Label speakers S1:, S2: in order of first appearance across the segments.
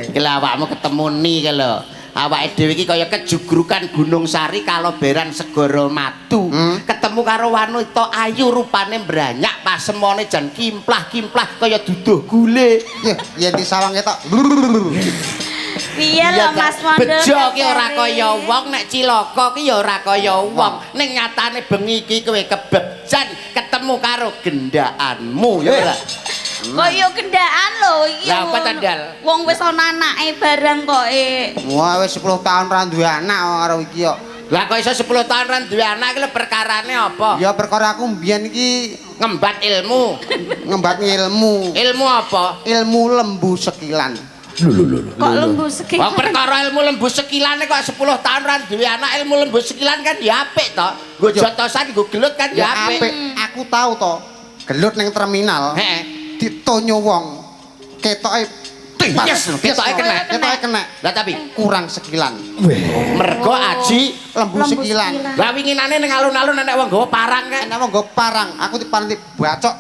S1: Iki lho awakmu ketemu ni ki lho. Awake dhewe iki kaya kejugrukan Gunung Sari kaloberan segara madu. Ketemu karo wanita ayu, rupane mbranyak, pasemone jan kimplah-kimplah kaya duduh gule.
S2: Ya, yen disawang ketok.
S3: Piye lho, Mas Mondol?
S1: Bejo ki ora kaya wong, nek cilaka ki ya ora kaya wong. Ning nyatane bengi iki kowe kebebjan ketemu karo gendakanmu, ya ora?
S3: Kok yo gendaan lho iki.
S1: Lah, apa ta, Dal?
S3: Wong wis ana anake barang kok e.
S2: Wah, wis 10 tahun ra duwe anak karo iki kok.
S1: Lah, kok iso 10 tahun ra duwe anak iki lho, perkarane apa?
S2: Ya perkara aku mbiyen iki
S1: ngembat ilmu.
S2: Ngembat ilmu.
S1: Ilmu apa?
S2: Ilmu lembu sekilan.
S3: Kok lembu sekilan?
S1: Wah, perkara ilmu lembu sekilane kok 10 tahun ra duwe anak, ilmu lembu sekilan kan ya apik to. Nggo jotosan, nggo gelut kan ya
S2: Ya
S1: apik.
S2: apik. Aku tau to. Gelut ning terminal. Ditonyo wong. Ketoke pas.
S1: Yes, ketoke kena.
S2: Ketoke kena.
S1: Lah, tapi
S2: kurang sekilan.
S1: Mergo aji
S2: lembu
S3: lembu
S2: sekilan.
S3: sekilan.
S1: Lah, winginane ning alun-alun enek wong nggawa parang kan.
S2: Enek wong nggo parang, aku diparang dibacok.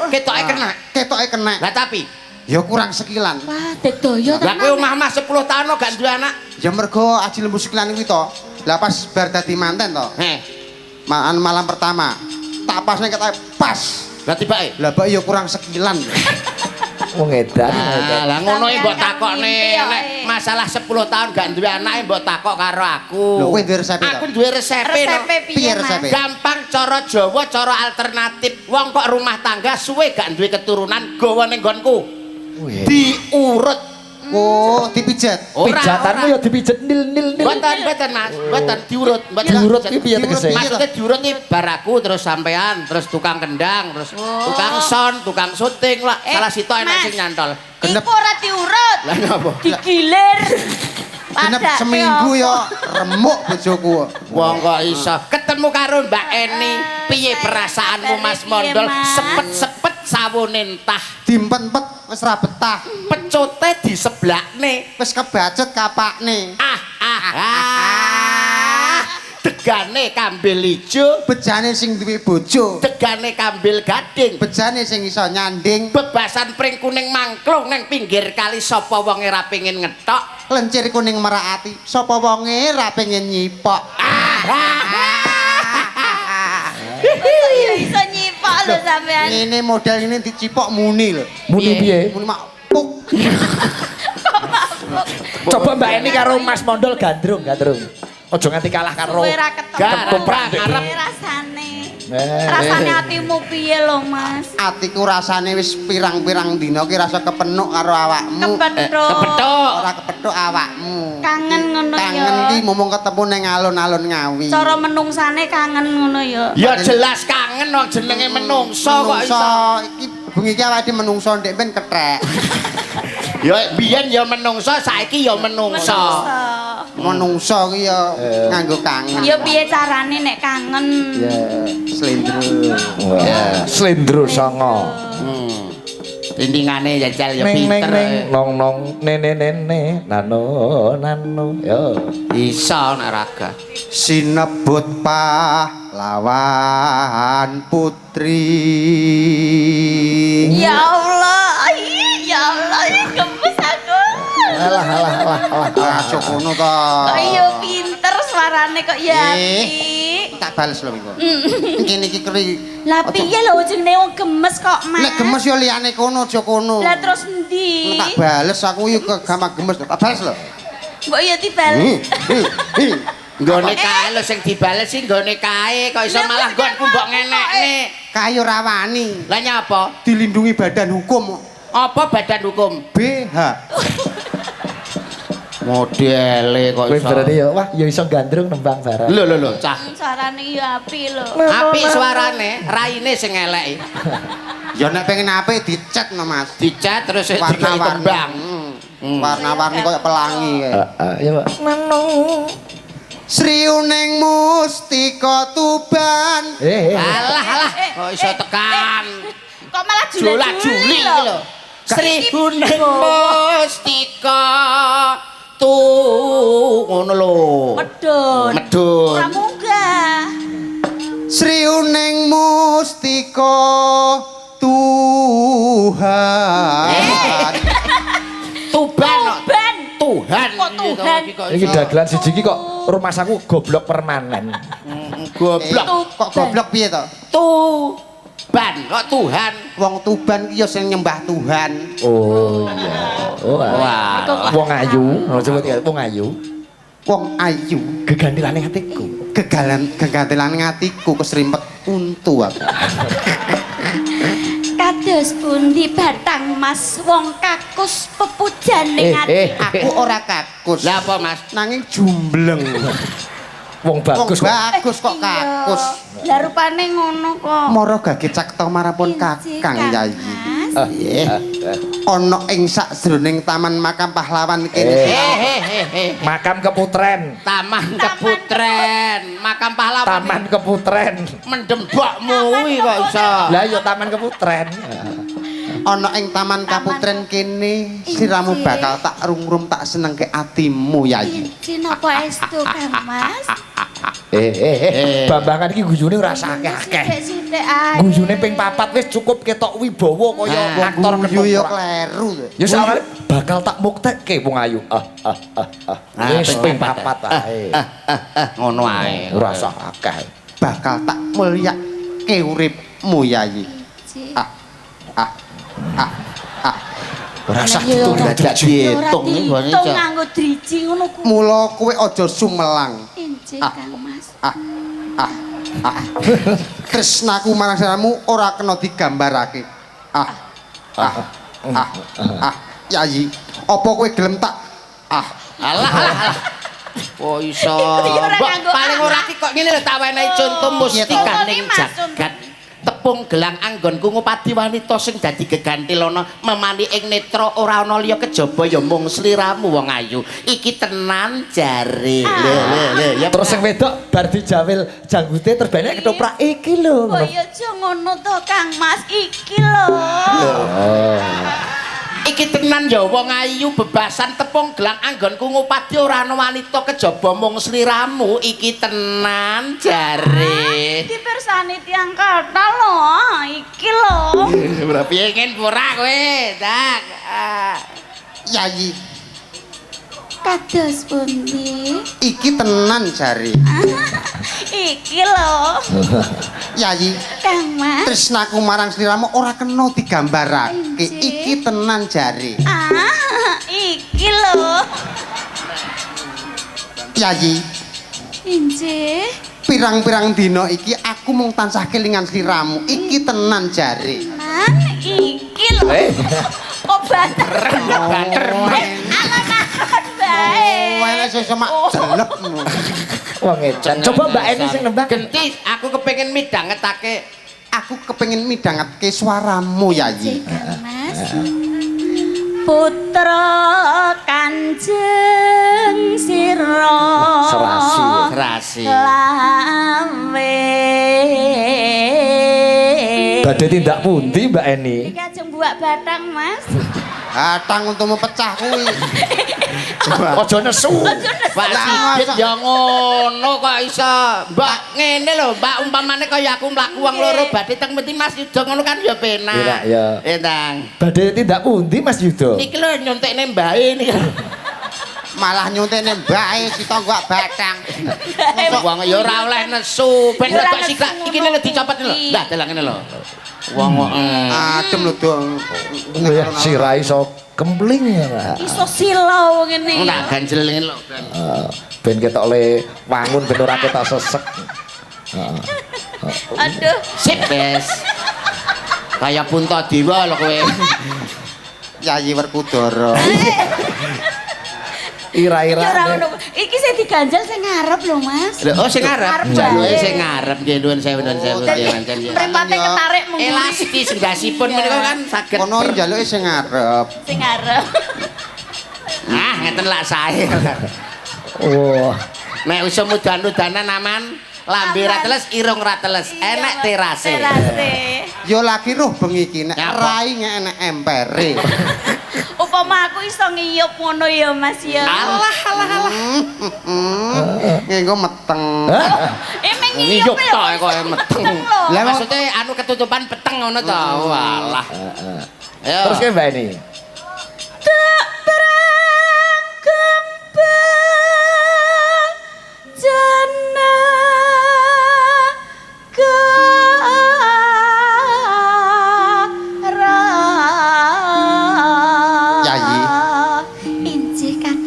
S1: Ketoke kena.
S2: Ketoke kena.
S1: Lah, tapi
S2: Ya kurang sekilan.
S3: Wah, digdaya
S1: lah kowe
S3: tenan.
S1: omah-omah 10 tahun kok gak duwe anak.
S2: Ya mergo aji lembu sekilan kuwi to. Lah, pas bar dadi manten to. Malam pertama. Tak pasne ketoke pas.
S1: Lah, tibake.
S2: Lah, mbak ya kurang sekilan.
S4: Wong edan.
S1: Ah, lah ngono iki mbok
S3: Sampean kan
S1: takokne
S3: mimpi ya,
S1: nek
S3: eh.
S1: masalah 10 tahun gak duwe anak mbok takok karo aku.
S2: Lho, kowe duwe resepe to?
S1: Aku duwe resepe no.
S3: Resepe piye,
S2: Piye
S3: Mas?
S2: resepe?
S1: Gampang, cara Jawa, cara alternatif. Wong kok rumah tangga suwe gak duwe keturunan, gawa ning nggonku. Diurut.
S2: Oh, dipijet.
S1: Ora,
S4: Pijatanmu
S1: ora.
S4: ya dipijet nil nil nil.
S1: Mboten, mboten, Mas. Mboten diurut, mboten.
S4: Diurut ki piye
S2: Diurut
S4: tegese?
S2: piye?
S1: Maksudnya diurut iki bar aku terus sampean, terus tukang kendang, terus tukang sound, tukang syuting lah.
S3: Eh,
S1: Salah sitok enek
S3: Mas.
S1: sing nyantol.
S2: Genep.
S3: Iku ora diurut.
S1: Lah, napa?
S3: Digilir.
S2: Genep
S3: Padake
S2: seminggu
S3: apa?
S2: ya remuk bojoku.
S1: Wong kok iso ketemu karo Mbak Eni. Piye perasaanmu, Mas
S3: Piye,
S1: Mondol?
S3: Mas?
S1: Sepet-sepet sawone entah.
S2: Diempet-empet wis ra betah.
S1: Pecote diseblakne.
S2: Wis kebacut kapakne.
S1: Ah ah ah. Degane kambil ijo,
S2: Bejane sing duwe bojo.
S1: Degane kambil gading.
S2: Bejane sing iso nyanding.
S1: Bebasan pring kuning mangklung nang pinggir kali, sapa wonge ra pengin ngetok.
S2: Lencir kuning merak ati. Sapa wonge ra pengen nyipok.
S3: Kok ya iso nyipok lho sampean.
S2: Ngene model ini dicipok muni lho.
S4: Muni piye?
S2: Muni mak puk.
S4: Coba Mbak Eni karo Mas Mondol gandrung, gandrung. Aja nganti kalah karo
S3: Suwe ra ketemu.
S4: ketoprak.
S1: Arep.
S3: Piye rasane?
S4: Eh.
S3: Rasane atimu piye lho, Mas?
S2: Atiku rasane wis pirang-pirang dina ki rasa kepenuk karo awakmu.
S3: Kepethuk.
S1: Kepethuk.
S2: Ora kepethuk awakmu.
S3: Kangen ngono ya.
S2: Kangen ki momong ketemu ning alun-alun Ngawi.
S3: Cara menungsane kangen ngono ya.
S1: Ya jelas kangen, wong jenenge menungso kok
S2: Menungso
S1: iso.
S2: iki bengi iki awake dhewe menungso ndek ben kethek.
S1: Ya biyen ya menungso, saiki ya menungso.
S2: Menungso ki ya nganggo kangen.
S3: Ya piye carane nek kangen?
S2: Ya slendro.
S4: Wah, slendro songo.
S1: Tindingane jajal ya
S4: Neng neng
S1: pinter.
S4: Neng nong nong nene nene nano nano. Yo.
S1: Iso nek raga.
S2: Sinebut pahlawan putri.
S3: Ya Allah, ih, ya Allah, ih, gemes aku.
S4: Alah alah alah alah.
S2: Aja kono to.
S3: Kok iya pinter suarane kok ya
S2: Eh.
S3: apik.
S2: Tak bales lho iku. Kene iki keri.
S3: Lah, piye lho jenenge wong gemes kok, Mas?
S2: Nek gemes yo liyane kono, aja kono.
S3: Lah, terus endi?
S2: Tak bales aku yo gampang gemes. Tak bales lho.
S3: Mbok ya dibales.
S1: Nggone kae lho sing dibales sih, nggone kae kok iso
S3: Lah,
S1: malah
S3: wis
S1: nggonku mbok
S3: kok,
S1: ngenekne.
S2: Kae ora wani.
S1: Lah, nyapa?
S2: Dilindungi badan hukum.
S1: Apa badan hukum?
S2: BH.
S1: Modele kok
S4: Kowe
S1: iso.
S4: berarti ya wah ya iso gandrung nembang barang.
S1: Lho lho lho, cah.
S3: Suarane ya apik lho.
S1: Apik suarane, raine sing elek.
S2: Ya nek pengen apik dicet no, Mas.
S1: Dicat terus dikai
S2: Warna-warni.
S1: tembang.
S2: Warna-warni koyo pelangi kae.
S4: Heeh, ya Pak. Nano.
S2: Sri Uning Mustika Tuban.
S4: Eh, eh.
S1: Alah alah,
S3: Eh,
S1: kok iso
S3: eh,
S1: tekan.
S3: Kok malah
S1: Jula
S3: jula-juli
S1: juli
S3: lho.
S1: iki lho. Sri Huning Mustika tu ngono lho.
S3: Medun.
S1: Medun.
S3: Ora munggah.
S2: Sri Uning Mustika Tuhan.
S1: Tuban. Tuhan.
S3: Kok Tuhan?
S4: Iki dagelan siji iki kok rumangsaku goblok permanen.
S1: Goblok.
S2: Kok goblok piye to?
S1: Tuban kok Tuhan.
S2: Wong Tuban ki ya sing nyembah Tuhan.
S4: Oh iya. Oh.
S1: Wah.
S4: Wong ayu, coba wong ayu.
S2: Wong ayu
S4: Gegantilane atiku.
S2: Gegalan gegantilane atiku keserimpet untu aku.
S3: Kados pundi Batang Mas wong kakus pepujane ati.
S2: Aku ora kakus.
S1: Lah apa Mas?
S2: Nanging jumbleng.
S4: Wong
S2: Wong
S4: bagus kok.
S2: bagus kok kakus.
S3: Lah rupane ngono kok.
S2: Mara gage cakta marapun
S3: Injih,
S2: Kakang Yayi.
S3: Mas.
S1: Nggih.
S2: Ana ing sakjroning taman makam pahlawan kene.
S4: Makam Keputren.
S1: Taman Keputren, makam pahlawan.
S4: Taman Keputren.
S1: Mendembokmu kuwi kok iso.
S4: Lah iya Taman Keputren.
S2: Ana ing taman Kaputren kene siramu bakal tak rungrum tak senengke atimu Yayi.
S3: Injih napa estu Kang Mas?
S4: Bambangan iki guyune ora akeh-akeh.
S3: Sithik-sithik ae.
S4: Guyune ping papat wis cukup ketok wibawa kaya aktor
S2: Guyu ya
S4: ketoprak.
S2: kleru.
S4: Ya soalnya bakal tak muktekke wong ayu. Ah ah ah ah. Wis ping papat ae.
S1: Ngono ae.
S4: Ora usah akeh.
S2: Bakal tak mulyake uripmu Yayi.
S3: Injih.
S2: Ah ah ah ah.
S4: Ora usah
S3: Lah, ya
S4: ditung
S3: ora
S1: Dadak diitung iki gone
S3: Diitung
S1: iso.
S3: nganggo driji ngono kuwi.
S2: Mula kowe aja sumelang.
S3: Injih Kang Mas.
S2: Ah ah ah. Tresnaku marang sliramu ora kena digambarake. Ah ah ah ah. Yayi, apa kowe gelem tak ah
S1: Alah alah alah. Oh iso.
S3: Ora
S1: Mbok
S3: nganggo
S1: paling
S3: ah.
S1: ora ki kok ngene lho tak wenehi conto mustika ning
S3: Iya, Mas,
S1: jagat. Tepung gelang anggonku ngupadi wanita sing dadi gegantilana memani ing netra ora ana liya kejaba ya mung sliramu wong ayu. Iki tenan jare. Le le le ya
S4: Terus sing wedok bar dijawil janggute terus banyak ketoprak iki lho.
S3: Kok ya aja ngono to Kang Mas iki lho.
S1: Iki tenan ya wong ayu bebasan tepung gelang anggonku ngupadi ora ana wanita kejaba mung sliramu iki tenan jare.
S3: Iki pirsani tiyang kathah lho, iki lho.
S1: Ora piye ngene ora kowe, Dak. Ah.
S2: Yayi,
S3: Kados pundi?
S2: iki tenan jare.
S3: Iki lho,
S2: Yayi,
S3: Kang Mas.
S2: tresnaku marang sliramu ora kena digambarake.
S3: Injih.
S2: Iki tenan jare.
S3: Ah, iki lho.
S2: Yayi,
S3: Injih.
S2: pirang-pirang dina iki aku mung tansah kelingan sliramu. Iki tenan jare.
S3: Nan, iki lho. Kok banter?
S1: Banter.
S3: Alon-alon bae.
S2: Wene sesuk mak jelep.
S4: Wong edan. Coba Mbak Eni sing nembang.
S1: Genti, aku kepengin midhangetake.
S2: Aku kepengin midhangetke suaramu Yayi.
S3: Injih, Kang Mas. Putra Kanjeng Sira.
S4: Serasi.
S1: Serasi.
S3: Lawe.
S4: Badhe tindak pundi Mbak Eni?
S3: Iki ajeng buak batang, Mas.
S2: Hatang untumu pecah kuwi.
S4: Aja nesu.
S1: Pak
S2: Lah,
S1: Sigit
S2: masa-
S1: ya ngono kok iso. Mbak ngene lho, Mbak umpamane kaya aku mlaku wong loro badhe teng mesti Mas Yuda ngono kan ya penak.
S4: Penak, ya.
S1: Endang.
S4: Badhe tindak pundi Mas Yuda?
S1: Niki lho nyontekne mbae niki.
S2: Malah nyuntene mbae si tangga batang.
S1: Wong ya ora oleh nesu, ben
S3: Ya ora
S1: rada
S3: nesu
S1: sikak iki lho dicopot lho.
S3: kuwi.
S1: Lah dalang ngene lho. Wong kok
S2: Adem lho dong.
S4: Ya sirahe iso kempling ya.
S3: Iso silau ngene.
S1: tak ganjel ngene lho.
S4: Ben ketok le wangun ben ora ketok sesek.
S3: Aduh.
S1: Sip, Bes. Kaya Puntadewa lho kowe.
S2: Yayi Werkudara.
S4: Ira-ira.
S3: Ya ora ngono. Iki sing diganjel sing ngarep lho, Mas.
S1: Lho, oh sing ngarep.
S3: Ngarep
S1: Jaluke
S3: wae.
S1: sing ngarep nggih nuwun sewu nuwun sewu nggih pancen ya.
S3: Mripate ketarik mung
S1: Elastis ndasipun menika kan saged.
S2: Kono njaluke sing ngarep.
S3: Sing ngarep.
S1: Ah, ngeten lak sae.
S4: Wah.
S1: Nek usum udan-udanan aman, lambe ra teles, irung ra teles, enek terase.
S3: Terase.
S2: Yo lagi roh bengi iki nek
S1: Nyapa?
S2: rai enek empere.
S3: Upama aku iso ngiyup ngono ya, Mas ya.
S1: Alah alah alah.
S2: Ngenggo meteng.
S3: Eh meng
S1: Ngiyup
S3: ngiyup
S1: to kok meteng.
S3: lho.
S2: Lah
S1: Maksudnya anu ketutupan peteng ngono to. Walah. Ayo.
S4: Terus ke Mbak Eni?
S3: Tak berangkat.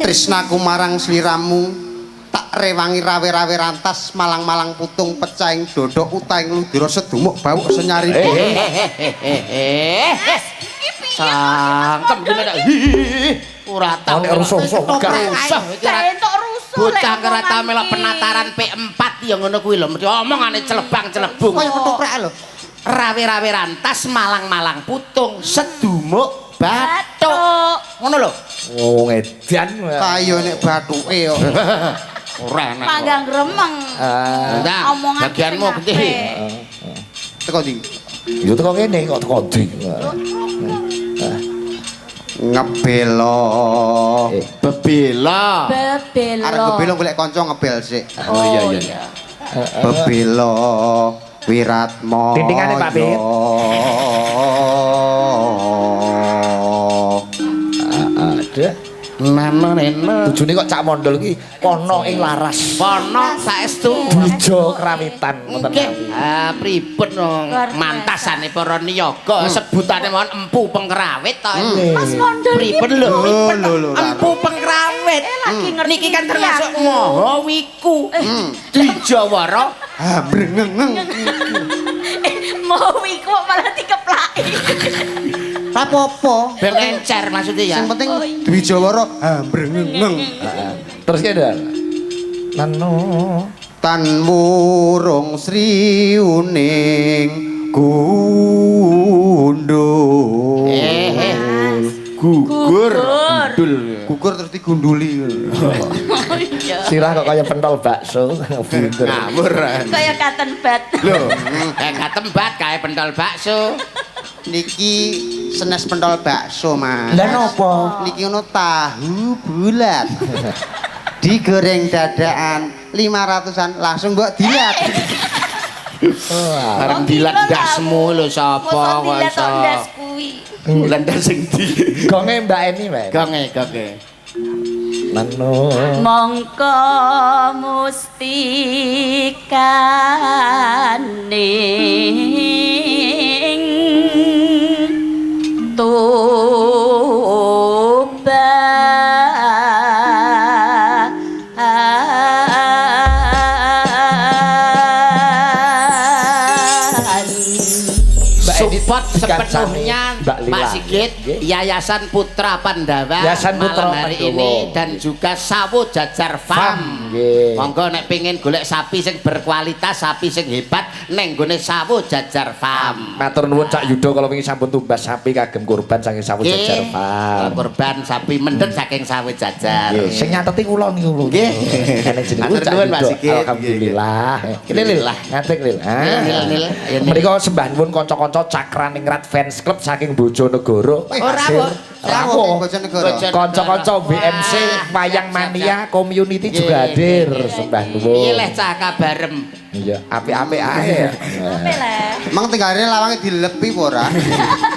S2: Tresnaku marang sliramu tak rewangi rawe-rawe rantas malang-malang putung pecahing dodok utahing ludira sedumuk bawuk senyari.
S1: Cangkem ki nek ora tau
S4: Nek rusuh-rusuh
S1: gak rusuh iki ora.
S3: Entuk rusuh.
S1: Bocah kerata melok penataran P4 ya ngono kuwi lho, mesti omongane celebang-celebung.
S2: Kaya ketoprak lho.
S1: Rawe-rawe rantas malang-malang putung sedumuk bathuk. Ngono lho.
S4: Oh, edan.
S2: Kaya nek bathuke kok.
S1: Ora enak.
S3: Panggang gremeng.
S1: Nah,
S3: Omongan
S1: bagianmu
S3: sing
S1: gede.
S3: apik.
S2: Teko ndi?
S4: Yo teko kene kok teko ndi.
S2: Ngebelo.
S1: Bebela.
S3: Bebelo.
S2: Arep ngebelo golek kanca ngebel sik.
S4: Oh iya iya.
S2: Bebelo Wiratmo.
S4: Tintingane, Pak Pit. Ada.
S1: Nana nena.
S4: Tujune kok Cak Mondol iki ana ing laras.
S1: Pono saestu.
S4: Dwija Krawitan ngoten.
S1: Nggih, ah pripun mantasane para niyaga sebutane mawon Empu Pengrawit to.
S3: Mas Mondol iki
S1: Pripun lho, pripun
S2: Lho, lho,
S1: Empu Pengrawit.
S3: Lagi ngerti
S1: Niki kan termasuk
S3: aku.
S1: Maha Wiku. Dwijawara.
S2: Ah, brengengeng.
S3: Mau iku kok malah dikeplaki.
S2: Apa-apa.
S1: Ben encer maksudnya ya.
S2: Sing penting
S3: Oh, iya.
S2: Dwijawara hambrengengeng.
S4: Terus ki ada. Nano
S2: Tan wurung sri uning gundul.
S1: Gugur. Gundul.
S2: Gugur terus digunduli.
S3: Oh iya.
S4: Sirah kok kaya pentol bakso bunder.
S1: Ngawur.
S3: Kaya katen bat.
S1: Lho, katen bat kae pentol bakso.
S2: Niki senes pentol bakso, Mas.
S4: Lah napa?
S2: Niki ono tahu bulat. Digoreng dadakan 500-an langsung mbok dilat.
S1: Bareng dilat ndasmu lho sapa
S3: Mosok
S1: kok
S3: dilat
S1: iso.
S3: kok ndas kuwi.
S1: Lah ndas sing ndi?
S4: Gonge Mbak Eni, Mbak.
S1: Gonge, gonge.
S4: Nano
S3: Mongko mustikaning Tuban.
S4: Mbak Eni
S1: Support
S4: dikancani
S1: sepenuhnya
S4: Mbak Lila.
S1: Pak Sigit,
S4: Nggih.
S1: Yayasan Putra Pandawa
S4: Yayasan Putra
S1: malam hari
S4: Pandawa.
S1: ini dan juga Sawo Jajar
S4: Farm,
S1: Farm.
S4: nggih.
S1: Monggo nek pengin golek sapi sing berkualitas, sapi sing hebat neng gone Sawo Jajar Farm.
S4: Matur nuwun Cak Yudo kalau wingi sampun tumbas sapi kagem kurban saking Sawo Jajar Farm.
S1: Kurban sapi mendhet saking Sawo Jajar.
S4: Nggih, sing nyateti kula niku lho.
S1: Nggih.
S4: Ene jenenge
S1: Matur
S4: Cak
S1: nuwun, Pak
S4: Yudo.
S1: Sigit.
S4: Alhamdulillah. Kene Lil, ngadeg Lil. Ah.
S1: Nil, Nil. Ayo, Nil.
S4: Menika sembah nuwun kanca-kanca Cakraningrat Fans Club saking Bojonegoro.
S1: Ora,
S4: Pasir
S1: Bu.
S4: Rawuh.
S2: Bojonegoro.
S4: Kanca-kanca BMC
S1: Wah,
S4: Wayang
S1: siap,
S4: Mania
S1: siap.
S4: Community juga
S1: Nggih,
S4: hadir
S1: nggih,
S4: sembah
S1: Piye
S4: nuwun.
S1: leh cah kabarem?
S4: Iya, apik-apik ae.
S3: Apa leh?
S2: Mang tinggalane lawange dilepi apa ora?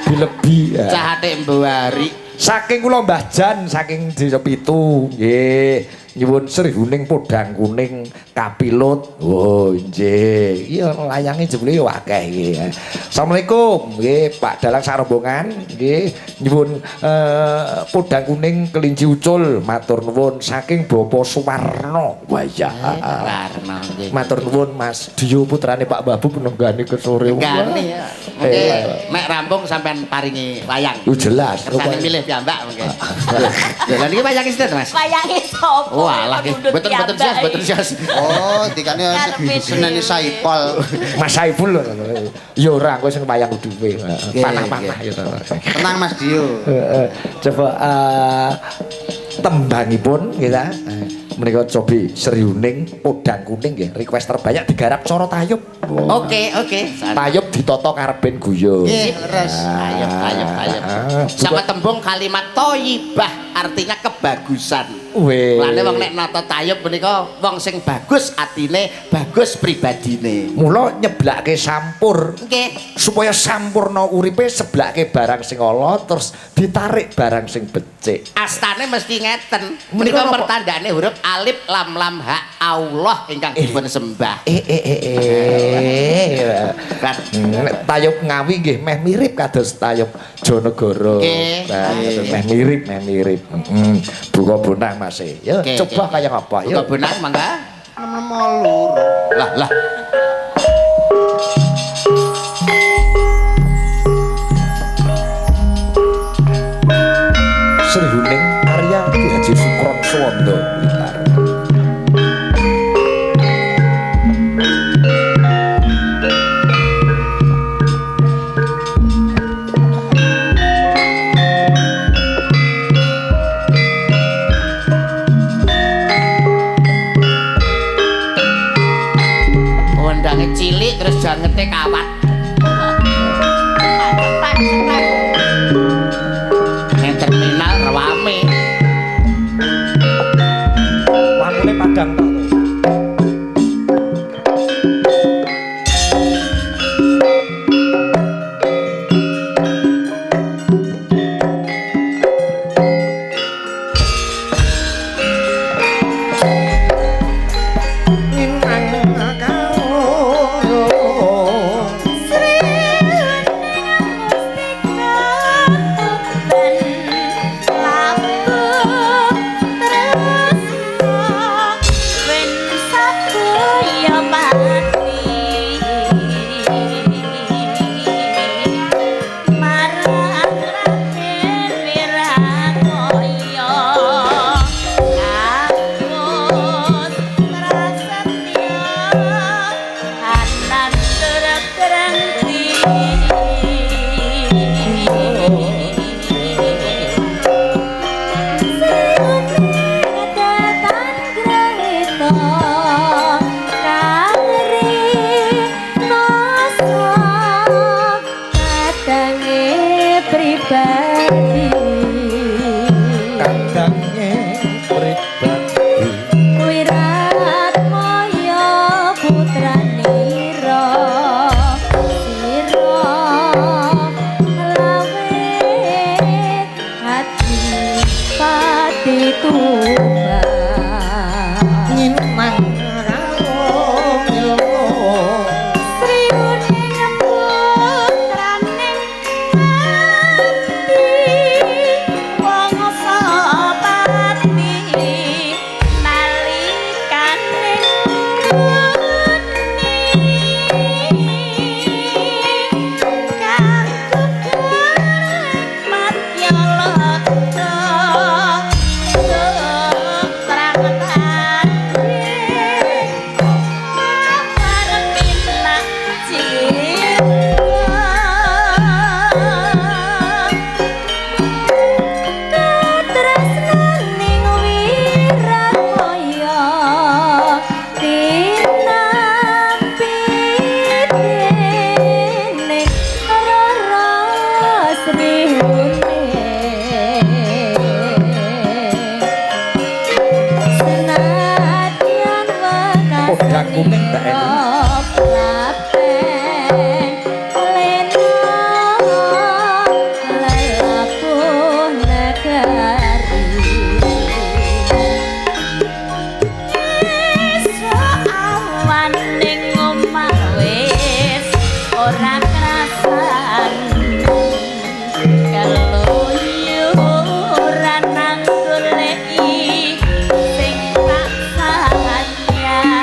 S4: Dilebi. Ya.
S1: Cah atik mbuari.
S4: Saking kula Mbah Jan saking Desa Pitu nggih nyuwun Sri Huning Podang Kuning Kapilut. Oh nggih. Iya layange jebule yo akeh iki. Assalamualaikum nggih Pak Dalang sak rombongan nggih nyuwun Podang Kuning Kelinci Ucul matur nuwun saking Bapak Suwarno. Wah iya.
S1: Warna nggih.
S4: Matur nuwun Mas Dio putrane Pak Babu penenggane kesore.
S1: Nenggane ya. Mengke nek rampung sampean paringi wayang.
S4: Oh jelas.
S1: Kersane milih piyambak mengke. Lha niki wayange sinten Mas?
S3: Wayange sapa?
S1: Oh alah nggih. Mboten mboten sias, mboten sias.
S2: Oh, dikane
S3: Karepe
S2: seneni
S3: dhewe.
S2: Saipol.
S4: Mas Saiful lho. Ya ora engko sing wayang duwe. Panah-panah ya to.
S2: Tenang Mas Dio.
S4: Heeh. Coba tembangipun nggih ta. Menika cobi Sri Huning Podang Kuning nggih request terbanyak digarap cara tayub.
S1: Oke, oke.
S4: Tayub ditata karben guyon.
S2: Nggih, leres.
S1: Tayub, tayub, tayub. Sama tembung kalimat thayyibah artinya kebagusan.
S4: Weh.
S1: Mulane wong nek nata tayub menika wong sing bagus atine, bagus pribadine.
S4: Mula nyeblake sampur
S1: Nggih.
S4: supaya sampurna uripe seblake barang sing ala terus ditarik barang sing becik.
S1: Astane mesti ngeten.
S4: Menika
S1: Menika
S4: napa?
S1: pertandane huruf alif lam lam ha Allah ingkang dipun sembah. Kan
S4: Nek tayub Ngawi nggih meh mirip kados tayub Jonegoro.
S1: Nggih.
S4: Nah, meh mirip, meh mirip. Heeh. Buka bonang Mas. Ya,
S1: Oke,
S4: coba
S1: oke.
S4: kaya ngapa ya.
S1: Buka benang mangga.
S2: 6 loro.
S1: Lah lah.
S4: Sri Huning karya Ki Haji Sukron Suwondo Blitar.
S1: Wendange cilik terus jangete kawat.
S3: Cetak cetak.
S1: Ning terminal rame.
S4: Lampune padang tok to.
S3: Sri Mustika Tuban labuh tresna wen sabaya pati marang Raden Wirangkaya kamus prasetya anantur krengti. Pribadi
S4: Kadange pribadi
S3: Wiratmaya putranira sira mlawe hati pati tuba
S4: nyinang
S3: Sri Uning putraning abdi wangsa pati nalikane nggoni kang madya loto
S4: Podang kuning tak ini.
S3: Ora krasan keluyuran nang goleki sing tak sayang.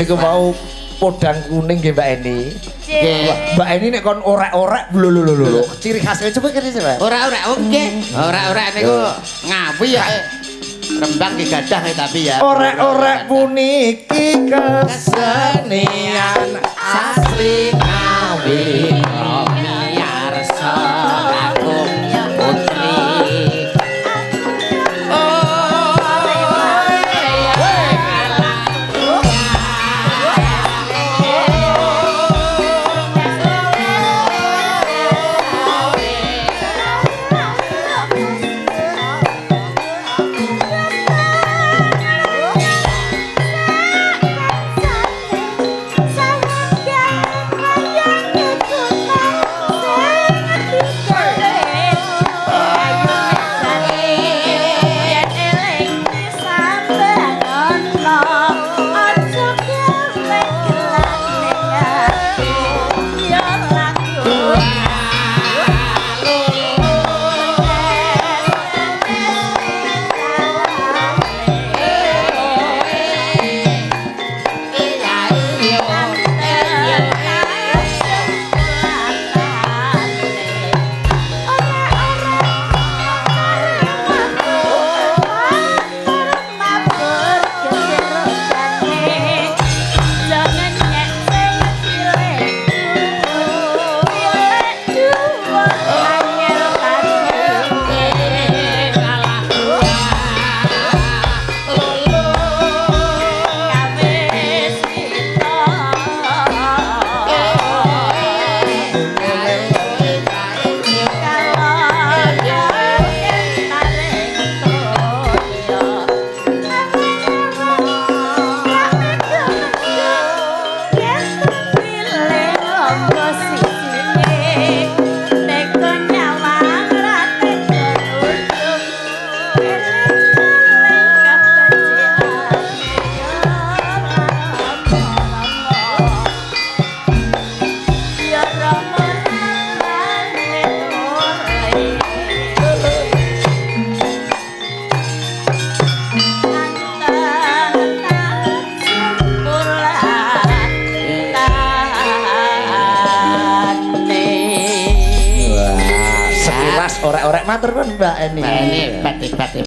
S4: Niku mau podang kuning nggih Mbak Eni.
S1: Nggih.
S4: Mbak Eni nek kon orek-orek lho lho lho lho. Ciri khasnya coba kene coba.
S1: Ora-ora oke. Ora-ora niku Ngawi ya. Rembang nggih gadah ya tapi ya.
S4: Orek-orek puniki kesenian
S1: asli Ngawi. Miyarsa kakung putri.
S4: Wah, sekilas orek-orek matur nuwun Mbak Eni.
S1: Mbak Eni hebat hebat.